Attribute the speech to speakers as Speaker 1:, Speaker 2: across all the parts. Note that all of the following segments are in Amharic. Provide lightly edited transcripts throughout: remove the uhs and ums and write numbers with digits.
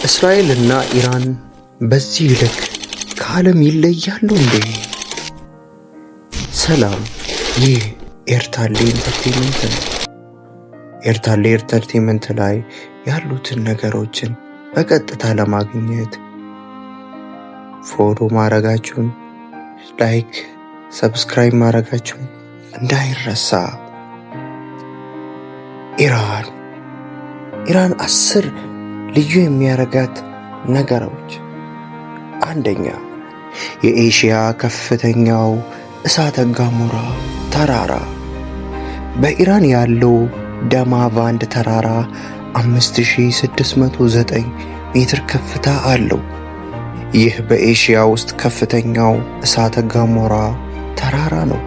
Speaker 1: እስራኤልና ኢራን በዚህ ልክ ከዓለም ይለያሉ እንዴ? ሰላም፣ ይህ ኤርታሌ Entertainment ነው። ኤርታሌ Entertainment ላይ ያሉትን ነገሮችን በቀጥታ ለማግኘት follow ማድረጋችሁን፣ like፣ subscribe ማድረጋችሁን እንዳይረሳ። ኢራን 10 ልዩ የሚያረጋት ነገሮች፣ አንደኛ፣ የኤሽያ ከፍተኛው እሳተ ገሞራ ተራራ። በኢራን ያለው ደማቫንድ ተራራ 5609 ሜትር ከፍታ አለው። ይህ በኤሽያ ውስጥ ከፍተኛው እሳተ ገሞራ ተራራ ነው።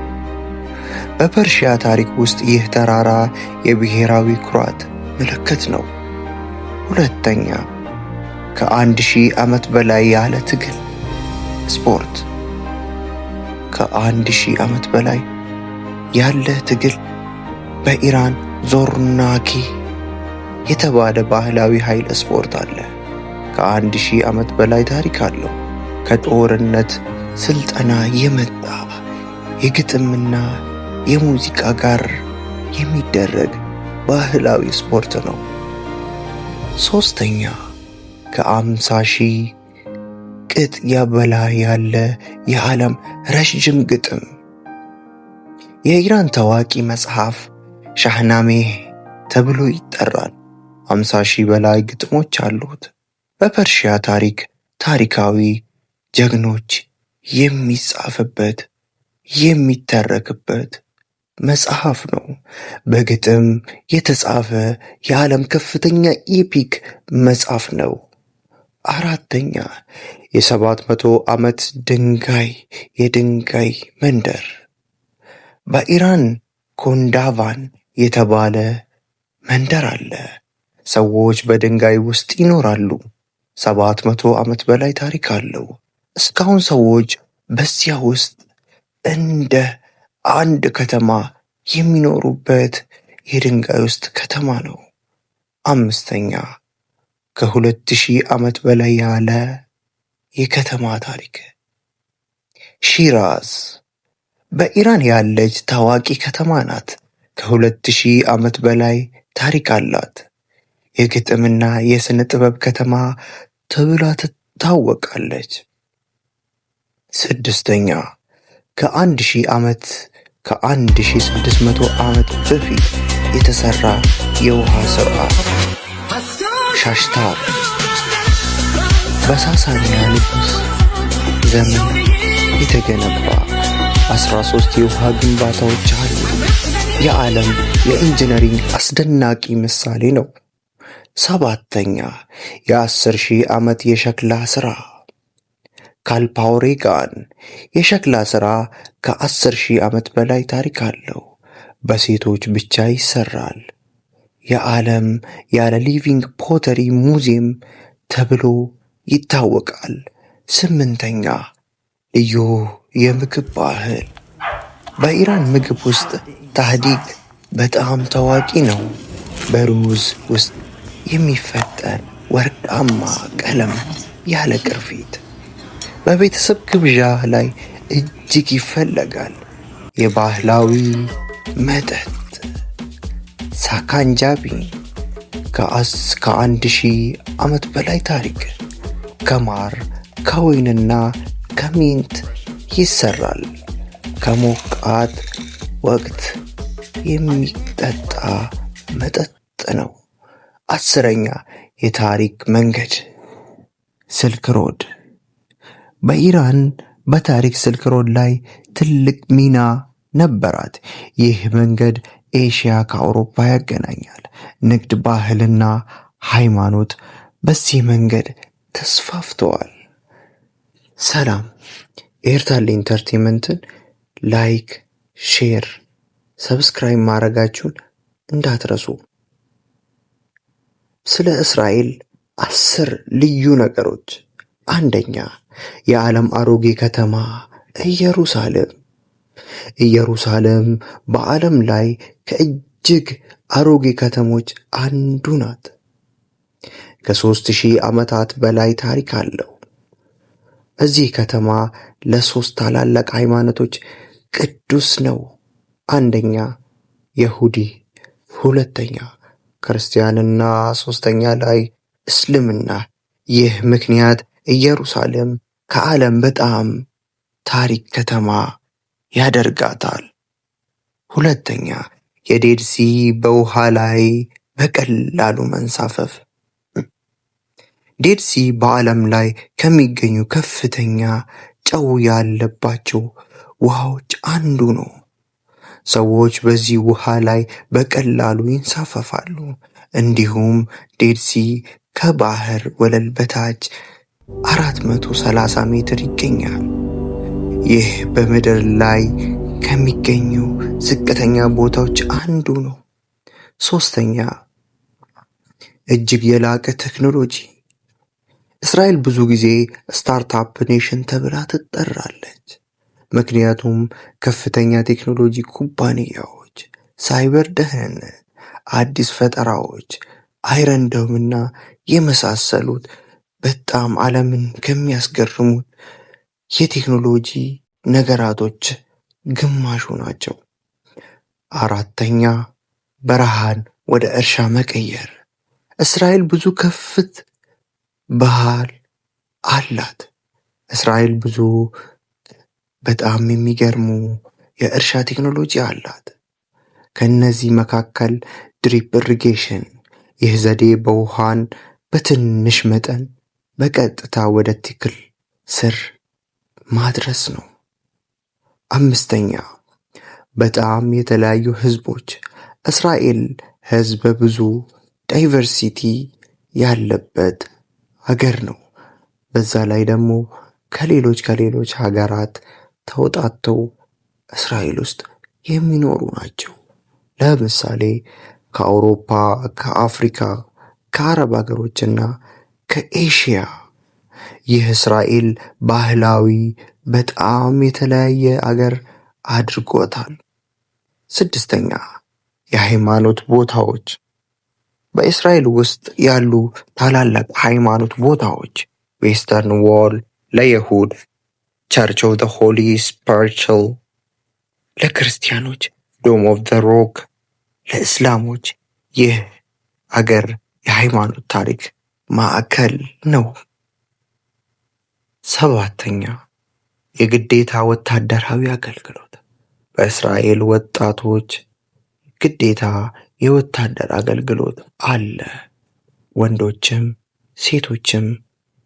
Speaker 1: በፐርሺያ ታሪክ ውስጥ ይህ ተራራ የብሔራዊ ኩራት ምልክት ነው። ሁለተኛ፣ ከ1000 ዓመት በላይ ያለ ትግል ስፖርት። ከ1000 ዓመት በላይ ያለ ትግል በኢራን ዞርናኪ የተባለ ባህላዊ ኃይል ስፖርት አለ። ከ1000 ዓመት በላይ ታሪክ አለው። ከጦርነት ስልጠና የመጣ የግጥምና የሙዚቃ ጋር የሚደረግ ባህላዊ ስፖርት ነው። ሶስተኛ፣ ከ50,000 ቅጥ በላይ ያለ የዓለም ረዥም ግጥም። የኢራን ታዋቂ መጽሐፍ ሻህናሜህ ተብሎ ይጠራል። 50,000 በላይ ግጥሞች አሉት። በፐርሺያ ታሪክ ታሪካዊ ጀግኖች የሚጻፍበት፣ የሚተረክበት መጽሐፍ ነው። በግጥም የተጻፈ የዓለም ከፍተኛ epic መጽሐፍ ነው። አራተኛ፣ የ700 ዓመት ድንጋይ የድንጋይ መንደር። በኢራን ኮንዳቫን የተባለ መንደር አለ። ሰዎች በድንጋይ ውስጥ ይኖራሉ። 700 ዓመት በላይ ታሪክ አለው። እስካሁን ሰዎች በዚያ ውስጥ እንደ አንድ ከተማ የሚኖሩበት የድንጋይ ውስጥ ከተማ ነው። አምስተኛ፣ ከ2000 ዓመት በላይ ያለ የከተማ ታሪክ። ሺራዝ በኢራን ያለች ታዋቂ ከተማ ናት። ከ2000 ዓመት በላይ ታሪክ አላት። የግጥምና የሥነ ጥበብ ከተማ ተብላ ትታወቃለች። ስድስተኛ፣ ከ1000 ዓመት ከ1600 ዓመት በፊት የተሰራ የውሃ ስርዓት። ሻሽታር በሳሳኒያ ንጉሥ ዘመን የተገነባ 13 የውሃ ግንባታዎች አሉ። የዓለም የ engineering አስደናቂ ምሳሌ ነው። ሰባተኛ፣ የ10,000 ዓመት የሸክላ ሥራ። ካልፓውሬጋን የሸክላ ሥራ ከ10,000 ዓመት በላይ ታሪክ አለው። በሴቶች ብቻ ይሰራል። የዓለም ያለ living pottery museum ተብሎ ይታወቃል። ስምንተኛ፣ ልዩ የምግብ ባህል። በኢራን ምግብ ውስጥ ታህዲግ በጣም ታዋቂ ነው። በሩዝ ውስጥ የሚፈጠር ወርቃማ ቀለም ያለ ቅርፊት በቤተሰብ ግብዣ ላይ እጅግ ይፈለጋል። የባህላዊ መጠጥ ሳካንጃቢ ከ1000 ዓመት በላይ ታሪክ፣ ከማር፣ ከወይንና ከ mint ይሰራል። ከሞቃት ወቅት የሚጠጣ መጠጥ ነው። 10ኛ፣ የታሪክ መንገድ Silk Road። በኢራን በታሪክ Silk Road ላይ ትልቅ ሚና ነበራት። ይህ መንገድ ኤሽያ ከአውሮፓ ያገናኛል። ንግድ፣ ባህልና ሃይማኖት በዚህ መንገድ ተስፋፍተዋል። ሰላም፣ ኤርታሌ Entertainment ን like፣ share፣ subscribe ማድረጋችሁን እንዳትረሱ። ስለ እስራኤል 10 ልዩ ነገሮች፣ አንደኛ፣ የዓለም አሮጌ ከተማ ኢየሩሳሌም። ኢየሩሳሌም በዓለም ላይ ከእጅግ አሮጌ ከተሞች አንዱ ናት። ከ3000 ዓመታት በላይ ታሪክ አለው። እዚህ ከተማ ለሶስት ታላላቅ ሃይማኖቶች ቅዱስ ነው። አንደኛ የሁዲ፣ ሁለተኛ ክርስቲያንና ሶስተኛ ላይ እስልምና። ይህ ምክንያት ኢየሩሳሌም ከዓለም በጣም ታሪክ ከተማ ያደርጋታል። ሁለተኛ የ Dead Sea በውሃ ላይ በቀላሉ መንሳፈፍ። Dead Sea በዓለም ላይ ከሚገኙ ከፍተኛ ጨው ያለባቸው ውሃዎች አንዱ ነው። ሰዎች በዚህ ውሃ ላይ በቀላሉ ይንሳፈፋሉ። እንዲሁም Dead Sea ከባህር ወለል በታች 430 ሜትር ይገኛል። ይህ በምድር ላይ ከሚገኙ ዝቅተኛ ቦታዎች አንዱ ነው። ሶስተኛ እጅግ የላቀ ቴክኖሎጂ። እስራኤል ብዙ ጊዜ startup nation ተብላ ትጠራለች። ምክንያቱም ከፍተኛ ቴክኖሎጂ ኩባንያዎች፣ ሳይበር ደህንነት፣ አዲስ ፈጠራዎች፣ Iron Dome እና የመሳሰሉት በጣም ዓለምን ከሚያስገርሙት የቴክኖሎጂ ነገራቶች ግማሹ ናቸው። አራተኛ በረሃን ወደ እርሻ መቀየር። እስራኤል ብዙ ክፍት ባህል አላት። እስራኤል ብዙ በጣም የሚገርሙ የእርሻ ቴክኖሎጂ አላት። ከእነዚህ መካከል drip irrigation፣ ይህ ዘዴ በውሃን በትንሽ መጠን በቀጥታ ወደ ተክል ስር ማድረስ ነው። አምስተኛ በጣም የተለያዩ ህዝቦች። እስራኤል ህዝብ ብዙ diversity ያለበት ሀገር ነው። በዛ ላይ ደግሞ ከሌሎች ሀገራት ተውጣጥተው እስራኤል ውስጥ የሚኖሩ ናቸው። ለምሳሌ ከአውሮፓ፣ ከአፍሪካ፣ ከአረብ ሀገሮችና ከኤሽያ። ይህ እስራኤል ባህላዊ በጣም የተለያየ አገር አድርጎታል። ስድስተኛ የሃይማኖት ቦታዎች። በእስራኤል ውስጥ ያሉ ታላላቅ ሃይማኖት ቦታዎች Western Wall ለይሁድ፣ Church of the Holy Sepulchre ለክርስቲያኖች፣ Dome of the Rock ለእስላሞች። ይህ አገር የሃይማኖት ታሪክ ማዕከል ነው። ሰባተኛ የግዴታ ወታደራዊ አገልግሎት። በእስራኤል ወጣቶች ግዴታ የወታደር አገልግሎት አለ። ወንዶችም ሴቶችም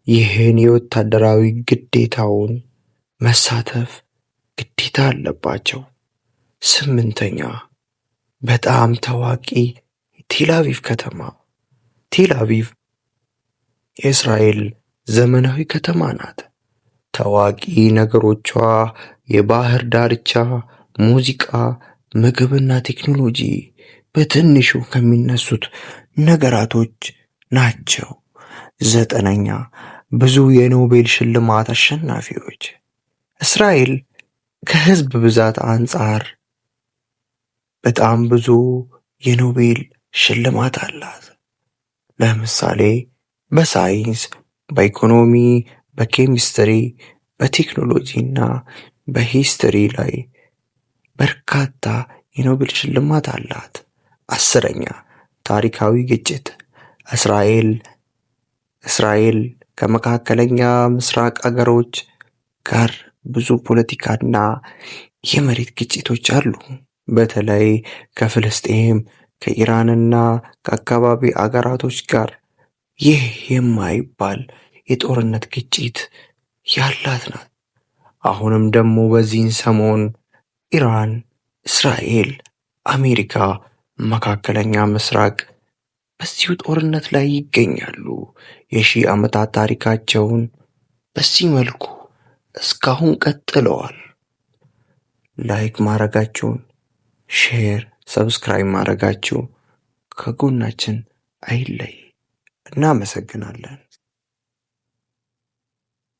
Speaker 1: ይህን የወታደራዊ ግዴታውን መሳተፍ ግዴታ አለባቸው። ስምንተኛ በጣም ታዋቂ ቴልአቪቭ ከተማ። ቴልአቪቭ የእስራኤል ዘመናዊ ከተማ ናት። ታዋቂ ነገሮቿ የባህር ዳርቻ፣ ሙዚቃ፣ ምግብና ቴክኖሎጂ በትንሹ ከሚነሱት ነገራቶች ናቸው። ዘጠነኛ ብዙ የኖቤል ሽልማት አሸናፊዎች። እስራኤል ከህዝብ ብዛት አንጻር በጣም ብዙ የኖቤል ሽልማት አላት። ለምሳሌ በሳይንስ፣ በኢኮኖሚ፣ በኬሚስትሪ፣ በቴክኖሎጂ እና በ history ላይ በርካታ የኖቤል ሽልማት አላት። 10ኛ ታሪካዊ ግጭት። እስራኤል ከመካከለኛ ምስራቅ አገሮች ጋር ብዙ ፖለቲካና የመሬት ግጭቶች አሉ። በተለይ ከፍልስጤም፣ ከኢራንና ከአካባቢ አገራቶች ጋር ይህ የማይባል የጦርነት ግጭት ያላት ናት። አሁንም ደግሞ በዚህን ሰሞን ኢራን፣ እስራኤል፣ አሜሪካ፣ መካከለኛ ምስራቅ በዚሁ ጦርነት ላይ ይገኛሉ። የሺህ ዓመታት ታሪካቸውን በዚህ መልኩ እስካሁን ቀጥለዋል። Like ማድረጋችሁን፣ share፣ subscribe ማድረጋችሁ ከጎናችን አይለይ። እናመሰግናለን።